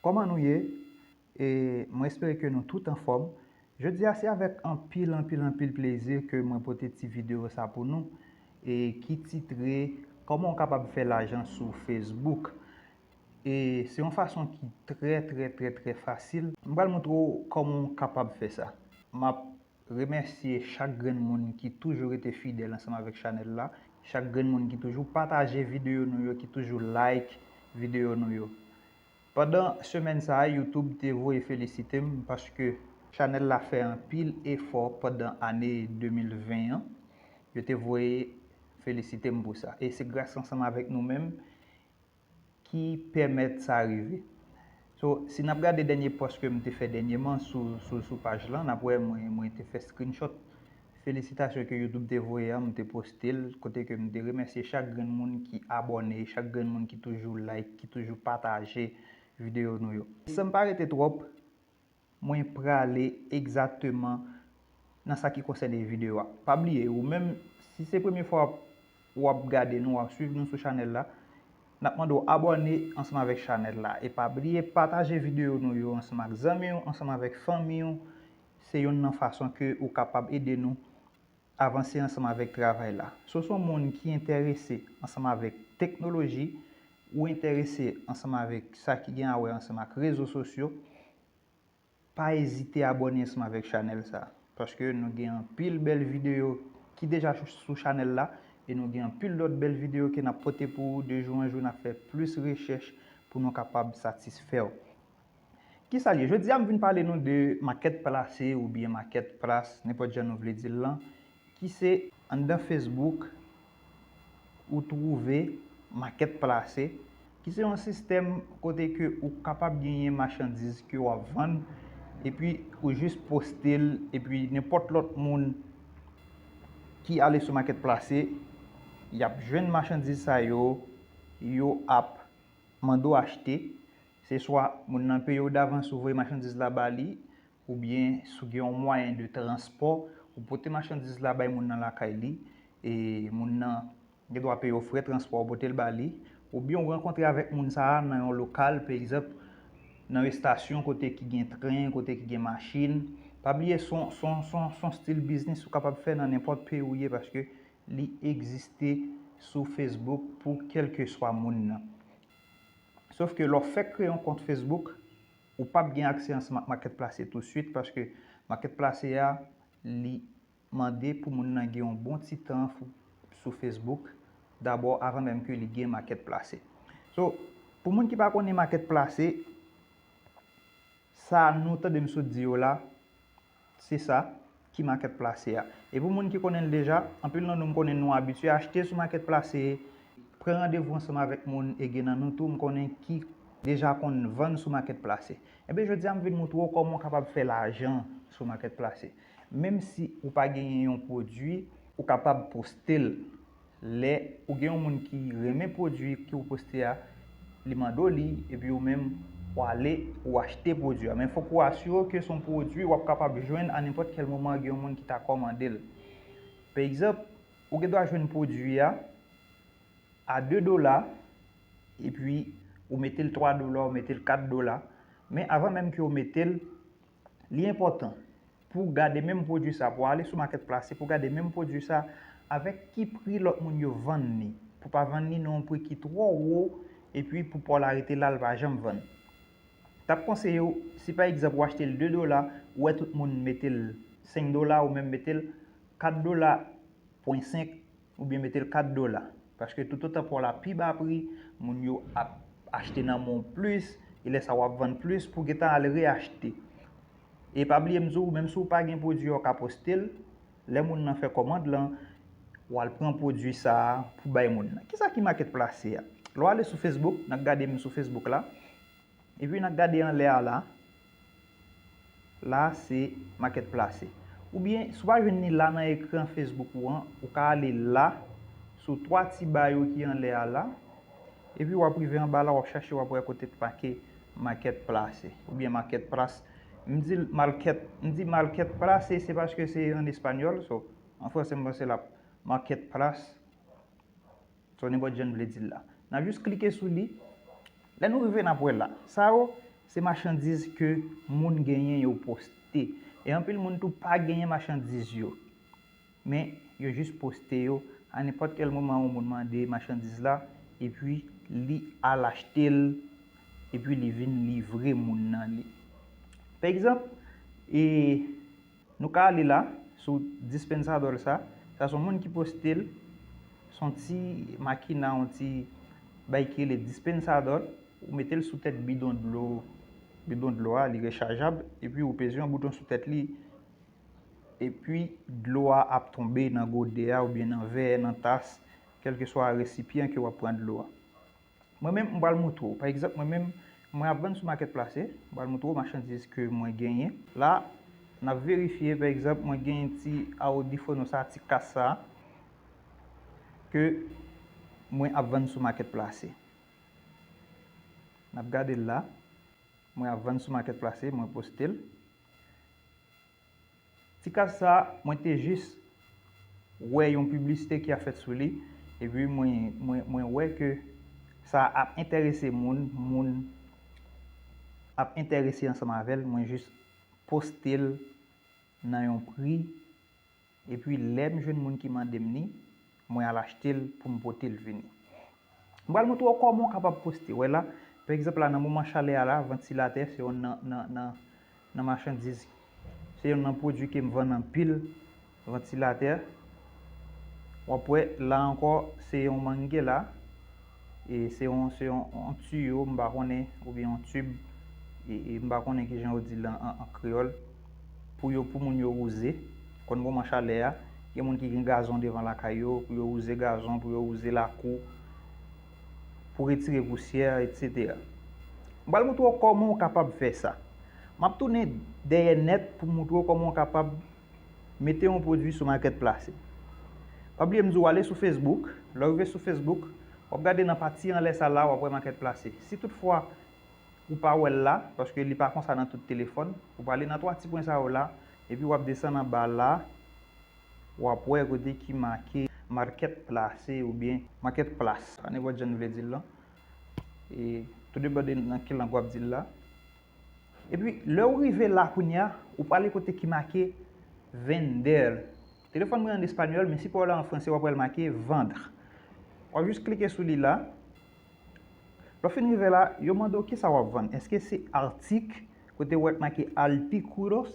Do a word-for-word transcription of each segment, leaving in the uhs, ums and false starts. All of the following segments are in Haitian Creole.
Kòman nou ye? E mwen espere ke nou tout anfòm. Jodi a se avèk anpil, anpil, anpil plezi ke mwen pote ti videyo sa pou nou, e ki titre Kòman w kapab fè lajan sou Facebook. E se yon fason ki trè, trè, trè, trè fasil. M pral montre w kòman w kapab fè sa. M ap remèsye chak grenn moun ki toujou rete fidèl ansanm avèk chanèl la, chak grenn moun ki toujou pataje videyo nou yo, ki toujou like videyo nou yo. Pandan semèn sa a, YouTube te voye felisite m paske chanèl la fè anpil efò pandan ane de mil ven an. Yo te voye felisite m pou sa. E se gras ansanm avèk nou menm ki pèmèt sa rive. So, si n ap gade dènye pòs ke m te fè dènyèman sou, sou, sou paj lan, n ap wè mwen, mwen te fè screenshot felisitasyon ke YouTube te voye a, m te poste l, kote ke m te remèsye chak grenn moun ki abòne, chak grenn moun ki toujou like, ki toujou pataje videyo nou yo. San m pa rete twòp, mwen prale egzakteman nan sa ki konsène videyo a. Pa bliye, ou menm, si se premye fwa w ap gade nou, w ap swiv nou sou chanèl la, n ap mande w abòne ansanm avèk chanèl la. E pa bliye pataje videyo nou yo ansanm ak zanmi w, ansanm avèk fanmi w. Se yonn nan fason ke ou kapab ede nou avanse ansanm avèk travay la. Si w se yon moun ki enterese ansanm avèk teknoloji, ou enterese ansanm avèk sa ki gen a wè ansanm ak rezo sosyo, pa ezite abòne ansanm avèk chanèl sa, paske nou gen anpil bèl videyo ki deja sou chanèl la, e nou gen anpil lòt bèl videyo ke n ap pote pou ou de jou an jou, n ap fè plis rechèch pou nou kapab satisfè w. Kisa l ye? Jodi a, m vin pale nou de makèt plase oubyen makèt plas, nenpòt jan nou vle di l lan, ki se anndan Facebook, ou twouve makèt plase, ki se yon sistèm kote ke ou kapab genyen machandiz ke w ap vann, epi ou jis poste l, epi nenpòt lòt moun ki ale sou makèt plase, y ap jwenn machandiz sa yo, yo ap mande w achte. Se swa moun nan peye w davans, ou voye machandiz la ba li, oubyen si w gen yon mwayen de transpò, ou pote machandiz la bay moun nan lakay li, e moun nan gen dwa peye w frè transpò, ou pote l ba li, oubyen ou rankontre avèk moun sa a nan yon lokal, pa egzanp, nan estasyon kote ki gen tren, kote ki gen machin. Pa bliye, se yon, se yon, se yon, se yon stil biznis ou kapab fè nan nenpòt peyi ou ye, paske li egziste sou Facebook pou kèlkeswa moun nan. Sòf ke lè w fèk kreye yon kont Facebook, ou p ap gen aksè ansanm ak makèt plase tousuit, paske makèt plase a, li mande pou moun nan gen yon bon ti tan sou Facebook dabò, avan menm ke li gen makèt plase. So, pou moun ki pa konnen makèt plase, sa nou tande m sot di yo la, se sa ki makèt plase a. E pou moun ki konnen l deja, anpil nan nou m konnen nou abitye achte sou makèt plase, pran randevou ansanm avèk moun, e gen nan nou tou m konnen ki deja konn vann sou makèt plase. Enben, jodi a m vin montre w kòman w kapab fè lajan sou makèt plase. Menm si ou pa genyen yon pwodui, ou kapab poste l. Lè ou gen yon moun ki renmen pwodui ke w poste a, li mande w li, epi ou menm, w ale, ou achte pwodui a. Men fòk ou asire w ke se yon pwodui w ap kapab jwenn a nenpòt kèl moman, gen yon moun ki ta kòmande l. Pa egzanp, ou gen dwa jwenn pwodui a a de dola, epi ou mete l twa dola, ou mete l kat dola. Men avan menm ke w mete l, li enpòtan pou w gade menm pwodui sa, pou w ale sou makèt plase, pou w gade menm pwodui sa, avèk ki pri lòt moun yo vann li, pou w pa vann li nan yon pri ki twò wo, epi pou pa w la rete la, l pa janm vann. T ap konseye w, si pa egzanp ou achte l de dola, ou wè tout moun mete l senk dola, ou menm mete l kat dola, pwen senk, oubyen mete l kat dola. Paske toutotan pa w la pi ba pri, moun yo ap achte nan men w plis, e lè sa w ap vann plis pou gentan al reyachte. E pa bliye m di w, menm si w pa gen pwodui a, w ka poste l, lè moun nan fè kòmand lan, w al pran pwodui sa a pou bay moun nan. Kisa ki makèt plase a? Lè w ale sou Facebook, n ap gade m sou Facebook la, epi n ap gade anlè a la, la se makèt plase. Oubyen, si w pa jwenn li la nan ekran Facebook ou an, ou ka ale la, sou twa ti ba yo ki anlè a la, epi w ap rive anba la, w ap chache, w ap wè kote t make makèt plase, oubyen makèt plas. M di l makèt, m di makèt plase, se paske se an espanyòl, so, an franse, m panse l ap makèt plas. So, nenpòt jan n vle di l la. N ap jis klike sou li. Lè nou rive, n ap wè la. Sa yo, Se machandiz ke moun genyen yo poste. E anpil moun tou pa genyen machandiz yo. Men yo jis poste yo. A nenpòt kèl moman, yon moun mande machandiz la, epi li al achte l, epi li vin livre moun nan li. Pa egzanp, e, nou ka ale la, sou dispensadòl sa. Sa se yon moun ki poste l, se yon ti makina, yon ti bay ki rele dispensadòl. Ou mete l sou tèt bidon dlo, bidon dlo a, li rechajab, epi ou peze yon bouton sou tèt li, epi dlo a ap tonbe nan gode a oubyen nan vè, nan tas, kèlkeswa resipyan ke w ap pran dlo a. Mwen menm, m pral montre w. Pa egzanp, mwen menm, mwen ap vann sou Marketplace, m pral montre w machandiz ke mwen genyen. La, n ap verifye, pa egzanp, mwen genyen ti audífono sa, ti kas sa, ke mwen ap vann sou Marketplace. N ap gade l la. Mwen ap vann sou Marketplace, mwen poste l. Ti kas sa, mwen te jis wè yon piblisite ki ap fèt sou li, epi mwen, mwen, mwen wè ke sa ap enterese moun, moun ap enterese ansanm avè l, mwen jis poste l nan yon pri, epi lè m jwenn moun ki mande m li, mwen al achte l pou m pote l vini. M pral montre w kòman w kapab poste. Wè la, pa egzanp la, nan moman chalè a la, vantilatè se youn nan, nan, nan, nan machandiz, se youn nan pwodui ke m vann anpil, vantilatè. W ap wè, la ankò, se yon mangè la, e se yon, se yon, yon tiyo, m pa konnen, oubyen yon tib, e, e m pa konnen kijan yo di l an, an, an kreyòl, pou yo, pou moun yo wouze. Konn moman chalè a, gen moun ki gen gazon devan lakay yo, pou yo wouze gazon, pou yo wouze lakou, pou retire pousyè, etsetera. M pral montre w kòman w kapab fè sa. M ap tounen dèyè nèt pou m montre w kòman w kapab mete yon pwodui sou Marketplace. Pa bliye m di w ale sou Facebook. Lè w rive sou Facebook, w ap gade nan pati anlè sa la, w ap wè Marketplace. Si toutfwa ou pa wè l la, paske li pa konsa nan tout telefòn, ou prale nan twa ti pwen sa yo la, epi w ap desann anba la, w ap wè kote ki make Marketplace oubyen Marketplace, pa nenpòt jan n vle di l lan. E tou depann de nan ki lang w ap di l la. Epi, lè w rive la kounye a, ou prale kote ki make vender. Telefòn mwen an espanyòl, men si pa w la an franse, w ap wè l make vendre. W ap jis klike sou li la. Lè w fin rive la, yo mande w kisa w ap vann. Èske se artik, kote w wè k make artículos?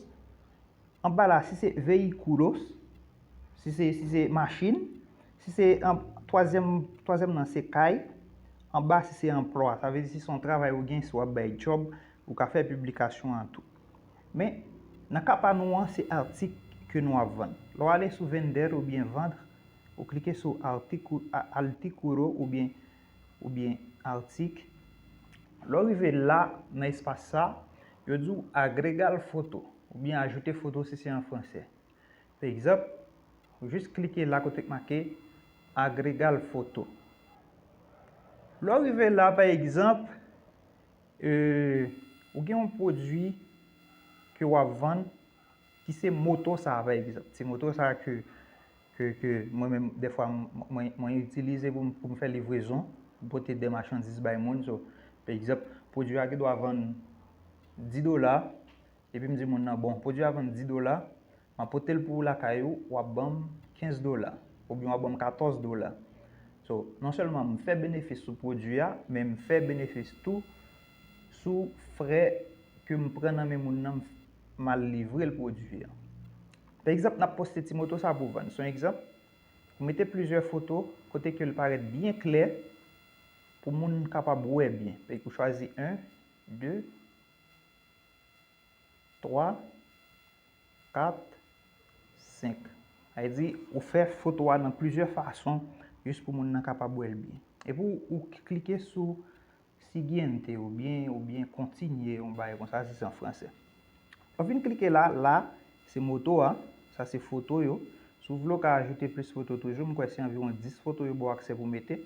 Anba la, si se vehículos, si se, si se machin, si se an, twazyèm, twazyèm nan se kay, anba si se emploi, sa vle di si se yon travay ou gen, si w ap bay djòb, ou ka fè piblikasyon an tou. Men, nan ka pa nou an, se atik ke nou ap vann. Lè w ale sou vender oubyen vendre, ou klike sou articu-, a-, artículo oubyen, oubyen artik. Lè w rive la, nan espas sa, yo di w agregar foto, oubyen ajoute foto si se an franse. Pa egzanp, ou jis klike la kote k make agregar foto. Lè w rive la, pa egzanp, e, ou gen yon pwodui ke w ap vann ki se moto sa, pa egzanp. Se moto sa ke, ke, ke mwen menm, dèfwa, m-, mwen, mwen itilize pou m, pou m fè livrezon, pou pote de machandiz bay moun. So, pa egzanp, pwodui a gen dwa vann dis dola, epi m di moun nan, bon, pwodui a vann dis dola, m ap pote l pou ou lakay ou, w ap ban m kenz dola, oubyen w ap ban m katòz dola. So, non sèlman m fè benefis sou pwodui a, men m fè benefis tou sou frè ke m pran nan men moun nan, m al livre l pwodui a. Pa egzanp, n ap poste ti moto sa pou vann. Se yon egzanp, ou mete plizyè foto kote ke l parèt byen klè pou moun kapab wè byen. Ou chwazi en, de, twa, kat, senk. Sa vle di, ou fè foto a nan plizyè fason, jis pou moun nan kapab wè l byen. Epi ou, ou klike sou siguiente oubyen, oubyen kontinye, yon bagay konsa, si se an franse. Lè w fin klike la, la, se moto a, sa se foto yo. Si w vle w ka ajoute plis foto toujou, m kwè se anviwon dis foto yo ba w aksè pou w mete.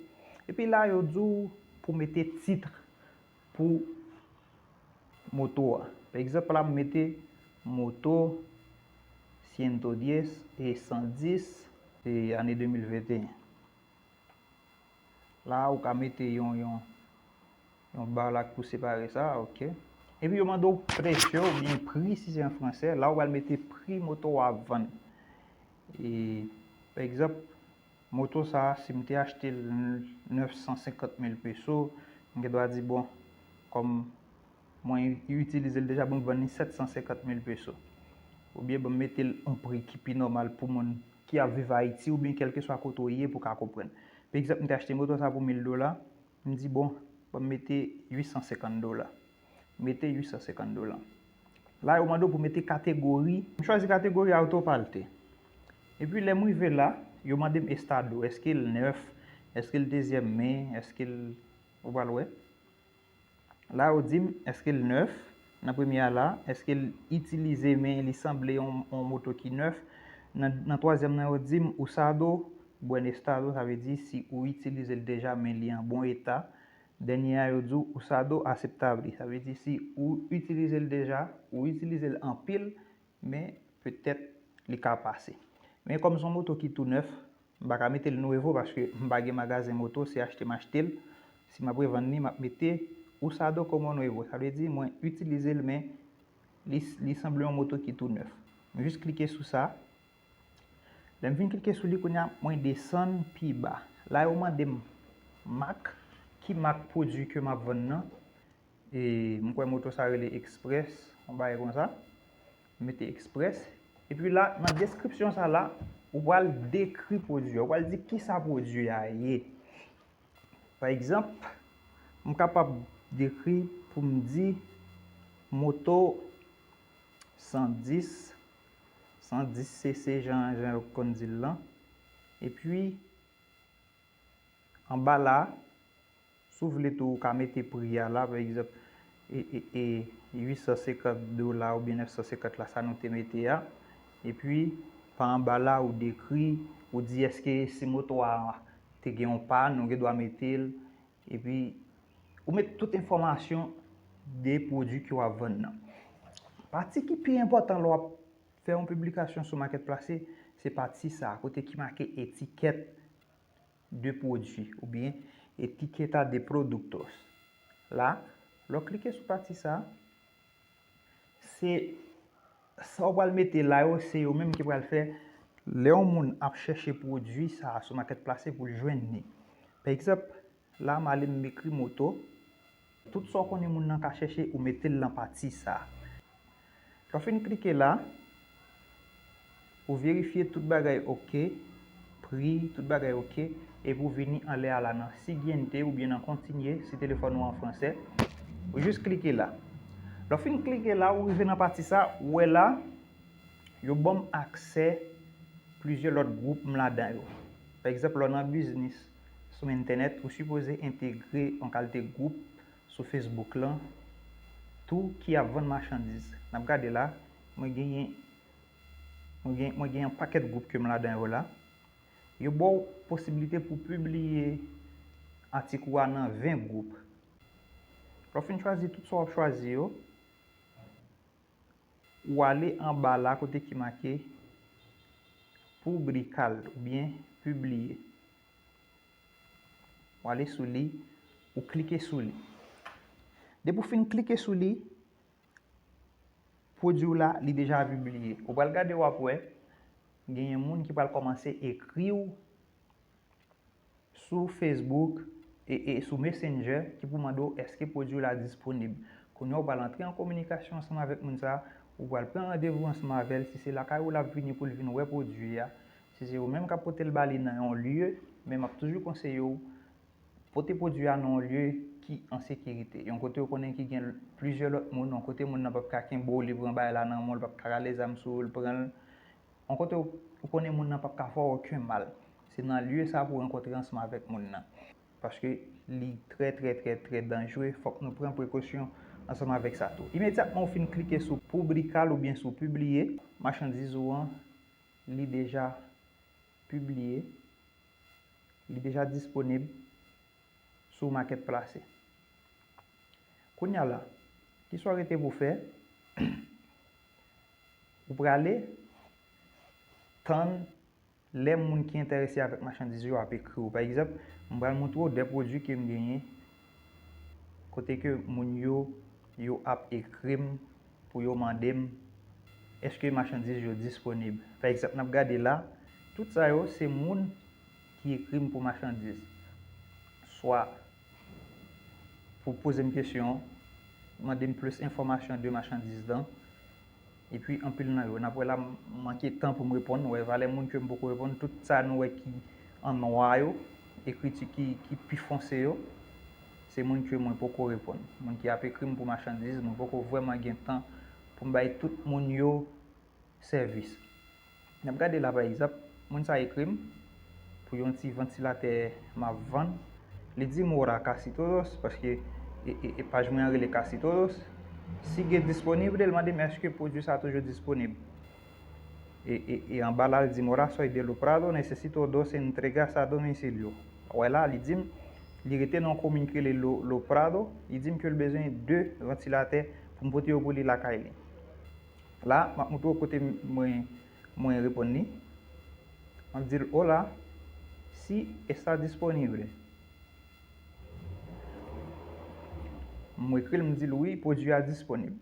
Epi la, yo di w pou w mete tit pou moto a. Pa egzanp, la, m mete moto siento diez e san dis, e ane de mil venteyen. La, ou ka mete yon, yon, yon ba la pou separe sa, ok. Epi yo mande w presyo oubyen pri, si se an fransè, la ou pral mete pri moto w ap vann. E, pa egzanp, moto sa a, si m te achte l nèf san senkant mil peso, m gen dwa di, bon, kòm mwen itilize l deja, ban m vann li sèt san senkant mil peso. Oubyen ban m mete l yon pri ki pi nòmal pou moun ki ap viv Ayiti oubyen kèlkeswa kote w ye pou w ka konprann. Pa egzanp, m te achte moto sa pou mil dola, m di, bon, ban m mete uit san senkant dola. Mete uit san senkant dola. La, yo mande w pou mete kategori. M chwazi kategori Auto Parte. Epi, lè m rive la, yo mande m estado. Èske l nèf? Èske l dezyèm men? Èske l, ou pral wè. La, yo di m, èske l nèf? Nan premye a la, èske l itilize men li sanble yon, yon moto ki nèf? Nan, nan twazyèm nan, yo di m, usado, buen estado, sa vle di si ou itilize l deja, men li an bon eta. Dènye a, yo di w usado aceptable. Sa vle di si ou itilize l deja, ou itilize l anpil, men petèt li ka pase. Men kòm se yon moto ki tou nèf, m pa ka mete l nuevo paske m pa gen magazen moto, se achte m achte l. Si m ap revann li, m ap mete usado como nuevo. Sa vle di mwen itilize l, men li, li sanble yon moto ki tou nèf. M jis klike sou sa. Lè m fin klike sou li, kounye a, mwen desann pi ba. La, yo mande m mak, ki mak pwodui ke m ap vann nan. E, m kwè moto sa rele Express, yon bagay konsa. M mete Express. Epi la, nan deskripsyon sa la, ou pral dekri pwodui a. Ou pral di kisa pwodui a ye. Pa egzanp, m kapab dekri pou m di moto san dis, san dis C C jan, jan yo konn di l lan. Epi, anba la, si w vle tou, ou ka mete pri a la, pa egzanp, e, e, e, uit san senkant dola oubyen nèf san senkant la, sa nou te mete a. Epi, pa anba la, ou dekri, ou di èske si moto a te gen yon pàn, ou gen dwa mete l. Epi, ou met tout enfòmasyon de pwodui ke w ap vann nan. Pati ki pi enpòtan lè w ap fè yon piblikasyon sou Marketplace, se pati sa, kote ki make etiqueta de produto oubyen etiqueta de productos. La, lè w klike sou pati sa, se sa w pral mete la yo, se yo menm ki pral fè lè yon moun ap chèche pwodui sa a sou Marketplace pou l jwenn li. Pa egzanp, la m ale m ekri moto. Tout sa w konnen moun nan ka chèche, ou mete l nan pati sa a. Lè w fin klike la, ou verifye tout bagay oke, pri, tout bagay oke, epi ou vini anlè a la nan siguiente oubyen nan continue, si telefòn ou an fransè. Ou jis klike la. Lè w fin klike la, ou rive nan pati sa, ou wè la, yo ban m aksè plizyè lòt gwoup m ladan yo. Pa egzanp, lè w nan biznis sou entènèt, ou sipoze entegre yon kalite gwoup sou Facebook lan tou ki ap vann machandiz. N ap gade la, mwen genyen, mwen gen, mwen gen yon pakèt gwoup ke m ladan yo la. Yo ba w posiblite pou pibliye atik ou a nan ven gwoup. Lè w fin chwazi tout sa w ap chwazi yo, ou ale anba la kote ki make publicar oubyen pibliye. Ou ale sou li, ou klike sou li. Depi w fin klike sou li, pwodui w la, li deja pibliye. Ou pral gade, w ap wè, genyen moun ki pral kòmanse ekri w sou Facebook e, e sou Messenger ki pou mande w èske pwodui w la disponib. Kounye a, ou pral antre an kominikasyon ansanm avèk moun sa a, ou pral pran randevou ansanm avè l, si se lakay ou l ap vini pou l vin wè pwodui a, si se ou menm k ap pote l ba li nan yon lye, men m ap toujou konseye w, pote pwodui a nan yon lye ki an sekirite. Yon kote ou konnen ki gen plizyè lòt moun, yon kote moun nan p ap ka kenbe w, li pran bagay la nan men w, li p ap ka rale zam sou ou, l pran l. Yon kote ou, ou konnen moun nan p ap ka fè w okenn mal. Se nan lye sa pou w rankontre ansanm avèk moun nan. Paske li trè, trè, trè, trè danjere, fòk nou pran prekosyon ansanm avèk sa tou. Imedyatman ou fin klike sou publicar oubyen sou pibliye, machandiz ou an, li deja pibliye, li deja disponib sou Marketplace. Kounye a la, kisa w rete pou w fè? Ou prale tann lè moun ki enterese avèk machandiz yo ap ekri w. Pa egzanp, m pral montre w de pwodui ke m genyen, kote ke moun yo, yo ap ekri m pou yo mande m èske machandiz yo disponib. Pa egzanp, n ap gade la, tout sa yo se moun ki ekri m pou machandiz. Swa pou poze m kesyon, mande m plis enfòmasyon de machandiz lan. Epi anpil nan yo, n ap wè la, m manke tan pou m reponn. Wè, valè moun ke m poko reponn, tout sa nou wè ki an nwa yo, ekriti ki, ki pi fonse yo, se moun ke mwen poko reponn. Moun ki ap ekri m pou machandiz, mwen poko vrèman gen tan pou m bay tout moun yo sèvis. N ap gade la, pa egzanp, moun sa ekri m pou yon ti vantilatè m ap vann. Li di m ora casi todos, paske e, e, e paj mwen an rele Casi Todos. Si gen disponible, l mande m èske pwodui sa toujou disponib. E, e, e anba la, li di m ora soy de Lo Prado, necesito dos entregas a domicilio. Wè la, li di m, li rete nan yon komin ki rele Lo, Lo Prado, li di m ke l bezwen de vantilatè pou m pote yo pou li lakay li. La, m ap montre w kote mwen, mwen reponn li. M ap di l, hola, sí está disponible. M ekri l, m di l, wi, pwodui a disponib.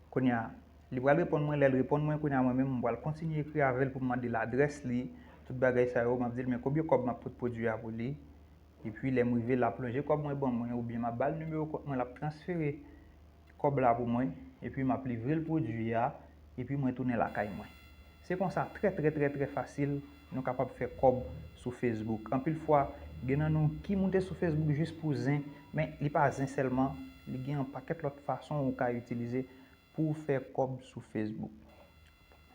Kounye a, li pral reponn mwen, lè l reponn mwen, kounye a mwen menm, m pral kontinye ekri avè l pou m mande l adrès li, tout bagay sa yo, m ap di l, men konbyen kòb m ap pot pwodui a pou li. Epi lè m rive, l ap lonje kòb mwen ban mwen, oubyen m ap ba l nimewo kont mwen, l ap transfere kòb la pou mwen, epi m ap livre l pwodui a, epi mwen tounen lakay mwen. Se konsa, trè, trè, trè, trè fasil, nou kapab fè kòb sou Facebook. Anpil fwa, gen nan nou ki moute sou Facebook jis pou zen, men li pa zen sèlman, li gen yon pakèt lòt fason ou ka itilize pou w fè kòb sou Facebook.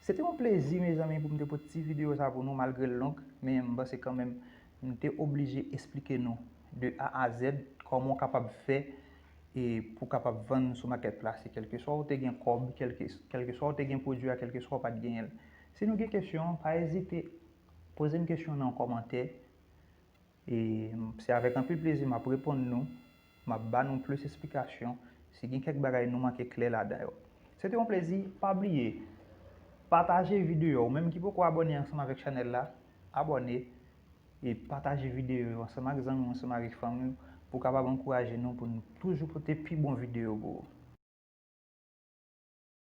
Se te yon plezi, mezanmi, pou m te pote ti videyo sa pou nou, malgre l long, men m panse kanmenm m te oblije esplike nou de A a Z kòman w kapab fè e pou w kapab vann sou makèt plas. E kèlkeswa w te gen kòb, kèlke, kèlkeswa w te gen pwodui a, kèlkeswa w pa t genyen l. Si nou gen kesyon, pa ezite poze m kesyon nan kòmantè. E se avèk anpil plezi m ap reponn nou, m ap ba nou plis esplikasyon si gen kèk bagay nou manke klè ladan yo. Se te yon plezi, pa bliye, pataje videyo, ou menm ki poko abòne ansanm avèk chanèl la, abòne e pataje videyo yo ansanm ak zanmi w, ansanm avèk fanmi w, pou w kapab ankouraje nou pou nou toujou pote pi bon videyo pou ou.